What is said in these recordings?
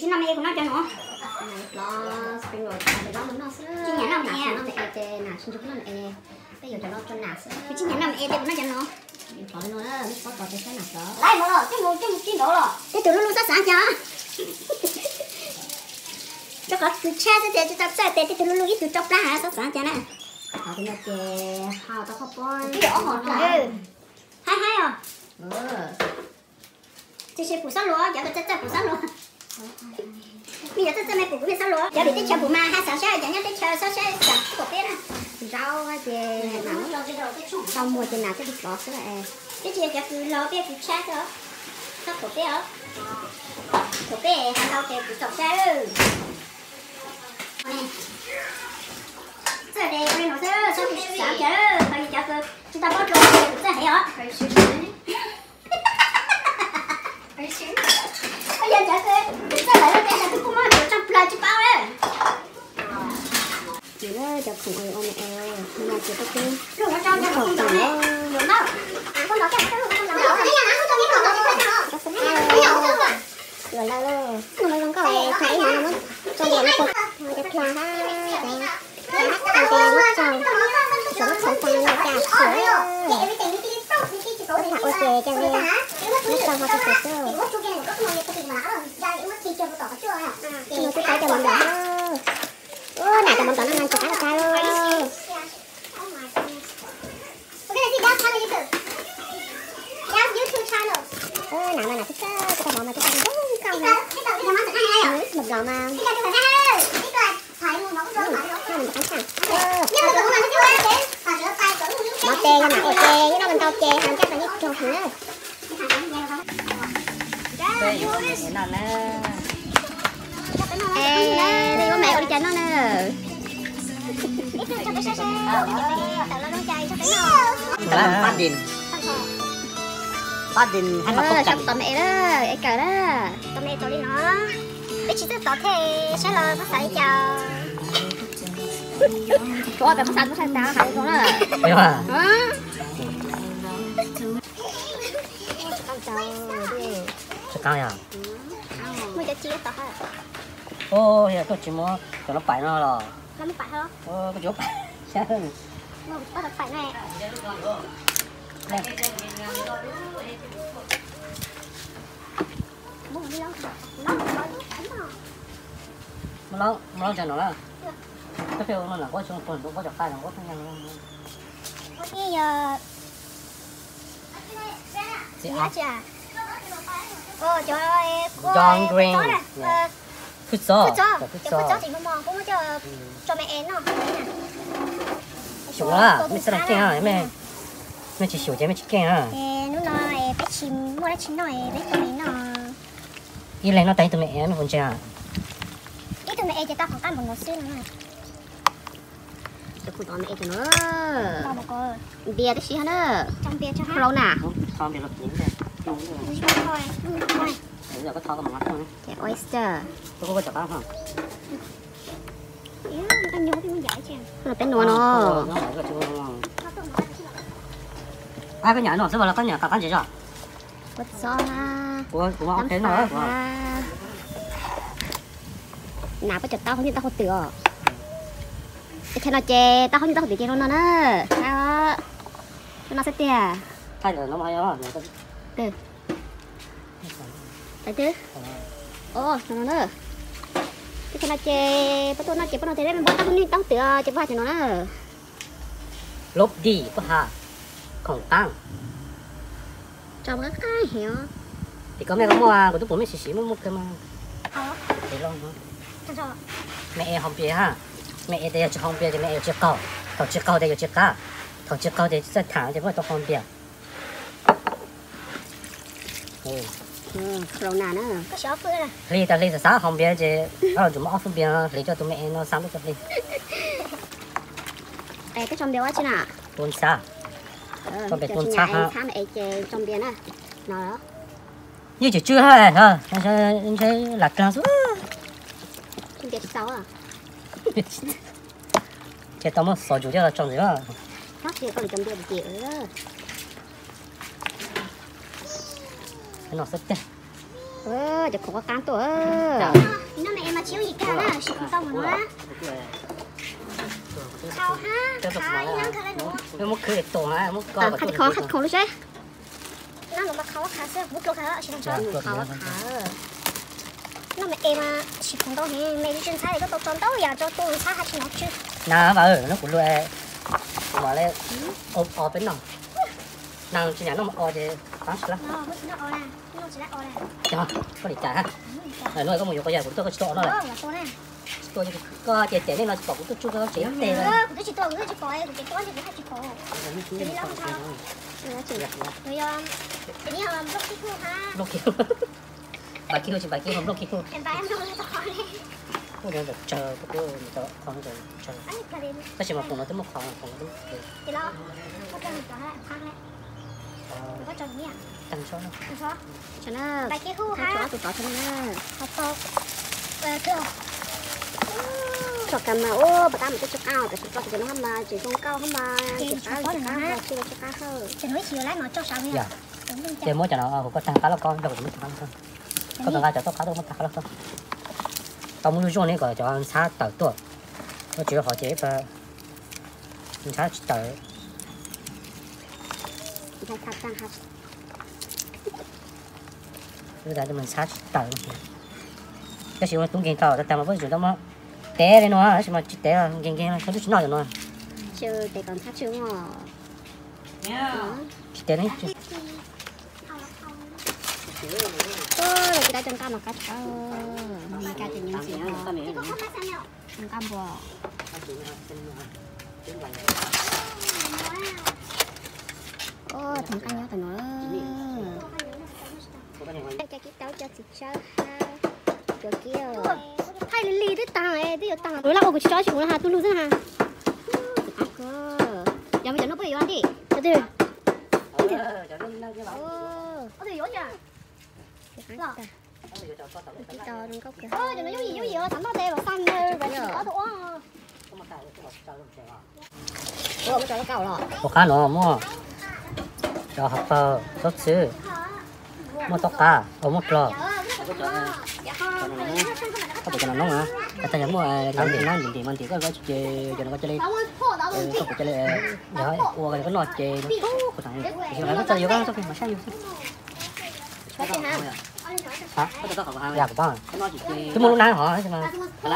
Tsis noj me es kuv noj cov no. Tsis nyiam noj me es. Kuv tsis nyiam noj me es, kuv noj cov no. Lawv mus los, tej mus, tej mus tij nraud los. Tej tus luj luj xob xav cas. Rau qhov kws tshab xwb ces tsis tau txawj tes, tej tus luj luj ib tug rau plab xob xav cas na. Haib haib os. Tsis, tsis pum xob luas, cov kws txawj txawj pum xob luas. Me nyuam txawj txawj me pum kuv me xob luas, cov vim teb chaws pum mas haj xav saib, cov nyob teb chaws xob saib xav pum peb na. Zaub ces tau muag ces nas thiaj li plov xwb. Peb tsis yog cov kws laug, peb kws tshab xwb os. Txhob pum peb os. Pum peb hais tau ces kuv txaus saib. Txawj de ua li no xwb, txhob xav cas, ho yog cov kws tsis tau paub dua ces kuv txawj heev os. Yog cov kws txawj lawm no ces cov kws kuj muab kuv tso plawg tsis paub lawm. Cov khoom ua me es, no ces peb twb ua tau na. Ua lawm, no zoo nkauj, thaum ib no muab tso liam no, cov pla hab, cov hab tas muab tso, muab tso tas li cas xwb. Tab tham ua ces cia li muab tso ho tso xwm xwb. Ua twb tau cov mov nplom na. Ua nam cov mov nplom no mas ntxim qab tag li. Nam mas nam tib txawj tau mov mas tib txawj zoo nkauj na. Ib tug mov nplom mas. Mov tes yog nam ua ces yeej noj ntau ces hais ncaj rau yeej raug heev na. Es, ua me ua li cas noj na? Pab din, pab din hab mas tau me es lawm, es kawm lawm. Tau me tau li no, peb tsis txawj tov thiab saib los txhob xav li cas. Tsuav pem qhov xav txhob xav hais zoo na. Tsis qab yog. Muaj cov ci tod. Yog koj tsis muab cov no pais no los? Koj tsis muab pais. Muab lab ntsa no na. Koj pheej ua no nam nquab tsis muaj nquab cov qaib no nquab pheej nyag. Yog John Green. Hwj txob, hwj txob, cov hwj txob tseem mos mos, kuv muab coj tso me es noj. Xyum na, mej txhob keej, mej tsis xyum ces mej tsis keej na. Hnub no peb tsis muaj dab tsi noj, peb coj me noj. Ib leeg noj tag ib tug me es, mej puas ntseeg? Ib tug me es ces tau qhov qab npaum no xwb no. Cov khoom tod me es tus no. Npias tib si na. Corona. Oyster. Peb nuav no. Koj nyam no xwb los koj nyam qab ntsis zog? Ua txob, kuv ua qheb no. Nam puab cov taub hau yeej tau hau twm os. Thaum no ces taub hau yeej tau hau twm ces no no na. No xwb tiag. Thaum no na. Thaum no ces puab tuaj no ces puab nug tias peb muab taub hau twm ces puab hais tias no na. Lub dij puab has khoom qaab. Ces koj mej koj muaj, kuv tub pum mej sim sim muaj muaj kawg mas. Me es haus npias hab. Me es tes yog tsis haus npias ces me es yuav tsis qaug. Thaum tsis qaug tes yuav tsis qab. Thaum tsis qaug tes txawj tham ces puab tau haus npias. Hli tas hli xav xav haus npias ces yuav tsum muab ob fwb npias no hliv rau tus me es no xav lub cov hli. Koj tso npias ua tsi na? Tua ntxhab. Tso npias tua ntxhab hab. Yeej tsis tswb hab, ntshe lam dlaag xwb. Ces tau muab xov ntsuv coj los tso ntxiv na. No xwb tiag. Cov khoom qab qab tuaj. Muab khwv tus no, qhov khoom lub seb. Noj mas e mas tsis khoom ntau heev, me tsis ntxhab es koj tau tso ntau yam rau tus ntxhab hab tsis hnov tsw. Na mas, nub kuv luag, kuv mam li o peb noj. Na tsis nyam noj mas o ces pab tsis lawm. Cov, koj li cas ha? Nub koj mus yuav quas yog kuv tuaj koj tsis tau o noj lawm. Tsis tuaj, koj ces tiam neej no tsis pom kuv tuaj tsuj koj tsev teg. Npaj kib hwj tsis npaj kib hwj, npaj kib hwj. Kuj ntawm tsawg, kuj ntawm qhov ntawm tsawg. Tab sis mas khoom no twb muaj qhov, khoom no twb muaj. Tag nrho. Tso ob tug tod tso na. Tso kas mas ua pas tab mas twb tsis qab, tam sim tso ces nws hab mas tseem zoo nkauj hab mas tsis qab, tsis qab, tsis qab hawm. Ces muab cov no hu koj tag qab loj koj, koj tau nqa cov toj qab tuaj muab tag qab loj koj. Tau muab zuj zuaj ne kom cov ntxhab tawm tuaj. Ua tsis hov ces ib ntxhab tsis tawm. Ntxhab tsis tawm. Tab sis ua tub nkeeg tau tag tag mas puab tseem tau muab tev li no, tab sis mas tsis tev, nkeeg nkeeg no, tub tsis noj cov no. Tsis tev li. Nqa npua. Tus nqaij nyob tom no. Cov kib taub cov txiv tsawb hab cov kib. Thaij li li twb taag, twb yuav taag. Lub laj ua kuv tsis tso tsis mus na has tug lug xwb na has. Yog me cov no puab yuav nti. Cov twg? Cov no yooj yim yooj yim, tam no tes los xaj nws, ua qab no muaj cov hav pawg, zaub txhwb, muaj toj qab, muaj dlog. Koj pum cov no noob na, tag yog muaj nab ntim nab ntim ntim mas ntim koj tsis ces cov no koj cia li, koj pum cia li, yog ua koj noj ces no tub kuv tseem, yog koj txawj yus koj txoj kev mas saib yus xwb. Yog kuv paub, twb muaj lub nab hov,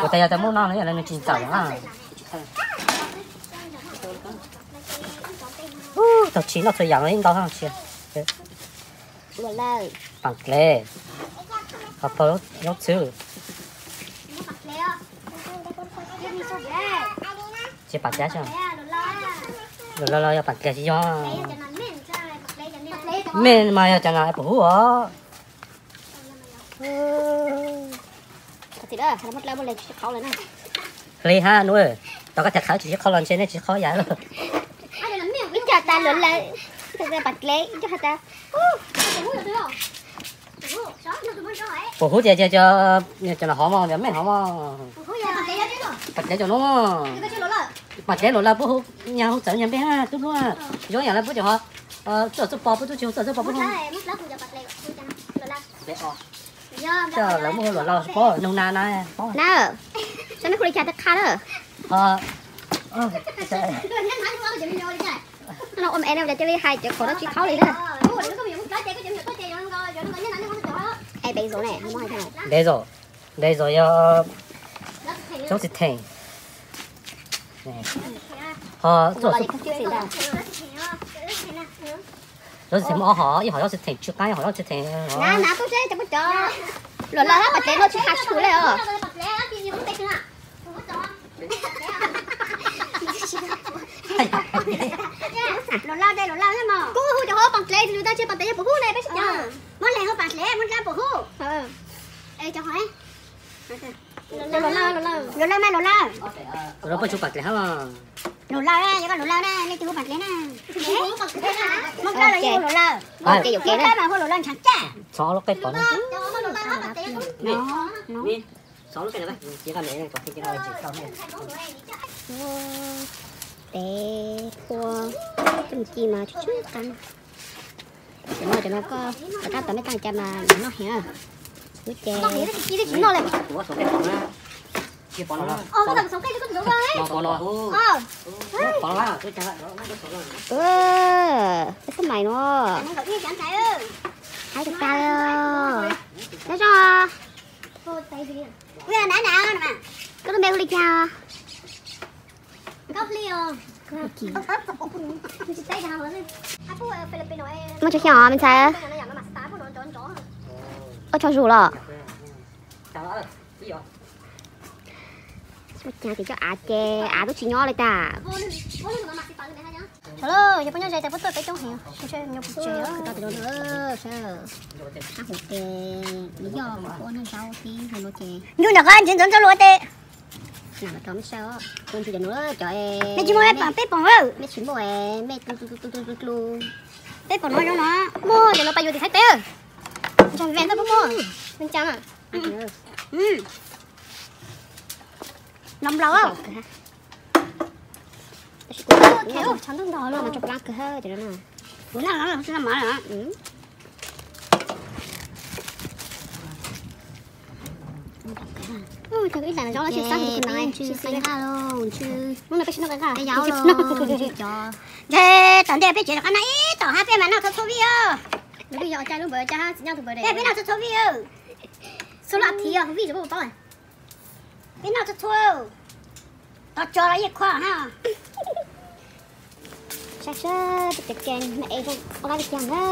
kuv tas yog tas muaj lub no no yog nws tsis ntxaws na. Tag tshis noj txhua yam no ib ntau tsis. Paam dlev, hav pawg, zaub txhwb. Tsis paam dlev, lus laus los yog paam dlev tsis yog. Mej mas yog cov no puas huv os. Hli hab nub, tau koj tham qhov tsis sib qhov los ntshe nej tsis qhov yam lawm. Ib co tas lus laus, paam dlev ib co has tas. Puas huv tias cov, cov no hov mog, cov mej hov mos. Paam dlev cov no, paam dlev lus laus puab hu nyag hu txawv nyag npe hab tub hlub. Zoo yam lawv puab cov hov, txuj txuj pos puab tub tsis hu txuj txuj pos puab hu. Coj lawv muab hu lus laus paub nug na na. Na, sab nab hu li cas twb qha lawm. No ua me no cia li hais cov khoom no tsis qhov li na. Basil ne, basil, basil yog zaub txiv theem. Ho zaub txiv theem muaj ob hom, ib hom zaub txiv theem tsw qab, ib hom zaub txiv theem. Lus laus hab paam dlev no tsis has tshwm le os. Lus laus de lus laus mog. Kuv hu cov hov paam dlev, lus tau tsis paam dlev yog puas huv ne, peb sib cov. Muab leeg hu paam dlev, muab dlaab puas huv. Lus laus mas lus laus. Lus laus, lus laus. Lus laus puab tsis paam dlev hab. Lus laus, yog koj lus laus na, leej twg hu paam dlev na? Muab dlaab los yeej hu lus laus. Muab dlaab mas hu lus laus ntshaav caj. Tev phua, tsooj ci mas tsis tshwj qab. Cov no, cov no koj rov qab tau mej taaj cas mas noj heev. Ub ces. Peb xab mais no. Haib tag tag li. Nyob zoo. Koj lub npe hu li cas? Muaj tso xyoo me ntxhais. Ua tsaug zuj los. Ua cas tim cov av ces av twb tsis nyob li tas. Yog peb nyob ze ces puab tuaj peb coob heev, nyob pem tsev. Ab hum ces nws yog ua noj zaub tib hais no ces. Ncu ntawm qab ntsis ntxoov ntxoov lus ua teb. Sim los rau mej saib os, ua ntsis cov nuav cov. Mej tsis muaj mej pom peb pom. Mej tsis muaj mej tu tu tu tu tu tu. Peb pom no zoo no, muaj cov nuav pab yuav tim Thaib teb. Ntsag ve ntawd puab muaj, ntsag na. Los nplaum. Tshav ntuj ntog los mas tso plab kawg cov no. Kuv noj los tsis noj mov lawm. Ib tas no zoo los tsis xab, tsis xab nqaj los ntsis. Hnub no peb tsis noj nqaj, ntshe tom ntej peb tsev rov qab noj ib tom hab, peb mas noj txhua txhua vij os. Peb noj txhua txhua vij os. Txhua lub as thiv os, vij tsis paub paub. Peb noj txhua txhua, tov tso los yeej kho na. Saib saib peb cov kev no es zoo ua lab li cas na.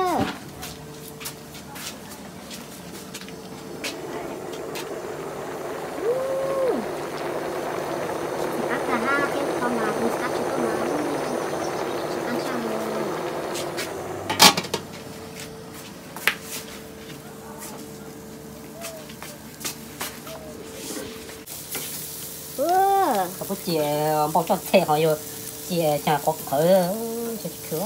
Qab kawg hab, peb kho mas kuv qab tsis tuaj mas, tsis qab tshaj li. Puab cia npau tsob txhe ho yog cia cas qhuav qhawv, tsis khwv.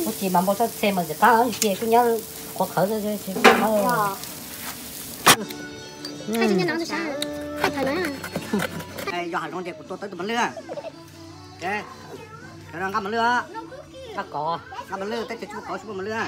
Puab cia mas npau tsob txhe mas tsis qab, cia kuj nyab qhuav qhawv. Yog hav zoov ces kuv tua tau tus mos lwj. Cov no nqa mos lwj, nqa kov, nqa mos lwj, teb chaws tsis muaj kov tsis muaj mos lwj.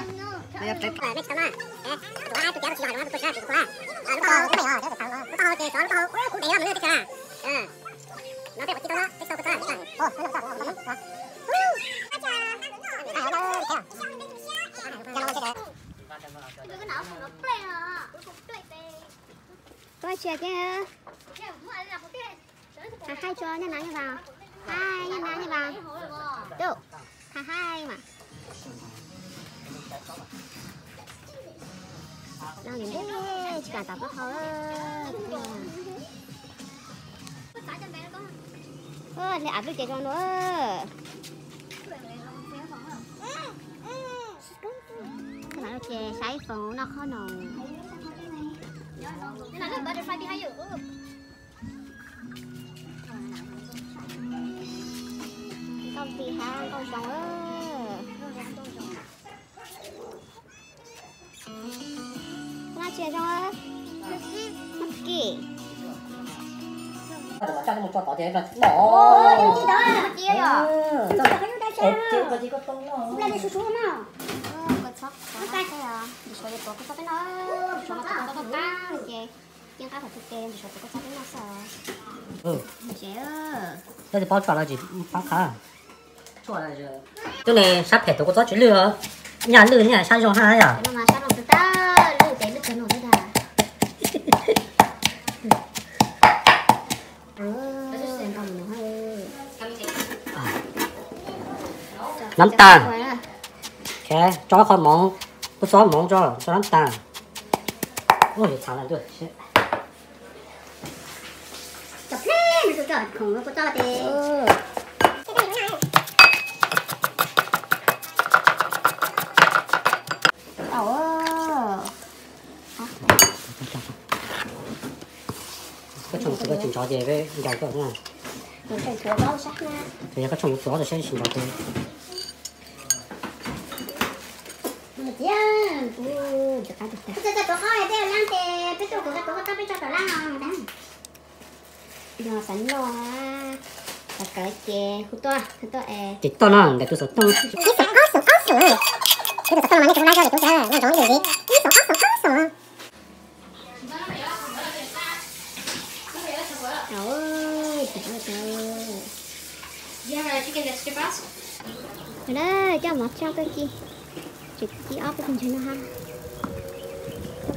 Koj tsis tiag. Haib tso, nyob na nyob vas. Haib nyob na nyob vas. Tub, haib haib mas. No nws ntev tsis kam tom plaub hau. Hle av lub ces zoo no. Ces saib foom noj qhob noom. Nkauj nti hab nkauj zoo. Noj tsis zoo. Noj kim. Ces qab thaum tus tes ntsis suav tus koj txob peb noj xwb. Koj tsis paub tshuaj los tsis paub qhab. Tub ne sab phem tus koj txob tsis lwj, nyaj lwj nyaj sab zoo hab yom. Nab tas, tso qhov moov, kua txob moov tso, tso nab tas. Ua yuav txhav lawm ntuj. Koj tshooj tsis ntsov ces ncaus koj na. Yog koj tshooj txuav tau saib tsis ntsov ces. Yog xav noj, xav kawv ces hu tuaj, hu tuaj es. Ces toj no ntawm tus xov tooj. Ib xoom ob xoom ob xoom. Tus xov tooj no nej tsis hu lab zog ces tub xav noj ntsoov ib yam li ib xoom ob xoom ob xoom. Cov na, coj mov tso koj ci, tseem ci ob peb tug ntseeg no ha.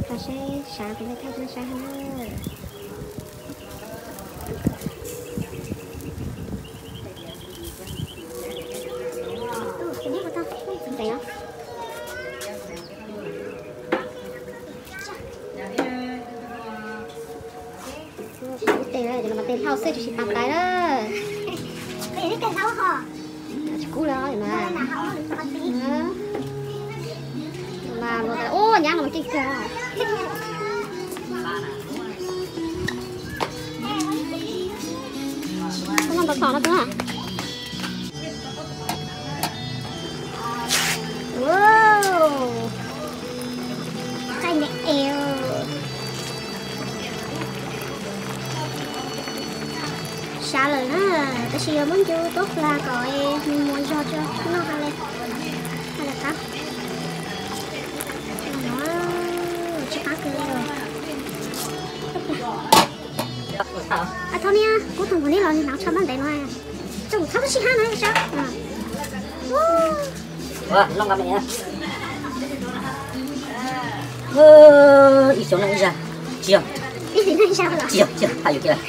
Koj saib sav kuv li thaj no saib ha. Tes, tes hlau xwb tsis tas tais na. Tsis kub lawm mas. Mas ua nyab no mas keej kawg. Koj noj ntau txhom no tuaj. Qaij me es. Sav lawm na, tab sis yog muab ncu tuab plag kom mus muas zog tso noj ha le. Ha le qab. Tsis qab kawg li os. Thaum niaj kub tug nkaus neb los nws hnav tsho ntab ntev no. Tsoom txhob sib hab no sab. Ib xyoo noj ib zag, tsis yog, tsis yog, tsis yog, haj yus kiag lawm,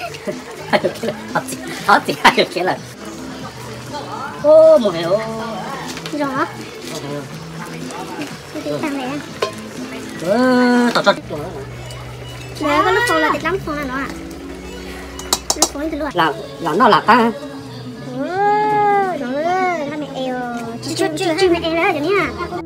haj yus kiag lawm, thov txim, thov txim, haj yus kiag lawm. Mus heev. Zoo os. Tau tso. Lawv koj lub foos los tes dlaab foos no no. Lub foos ib tug lub. Lam noj lam qab. Zoo, laj me es, tsis tshua tsw me es lawm cov niag.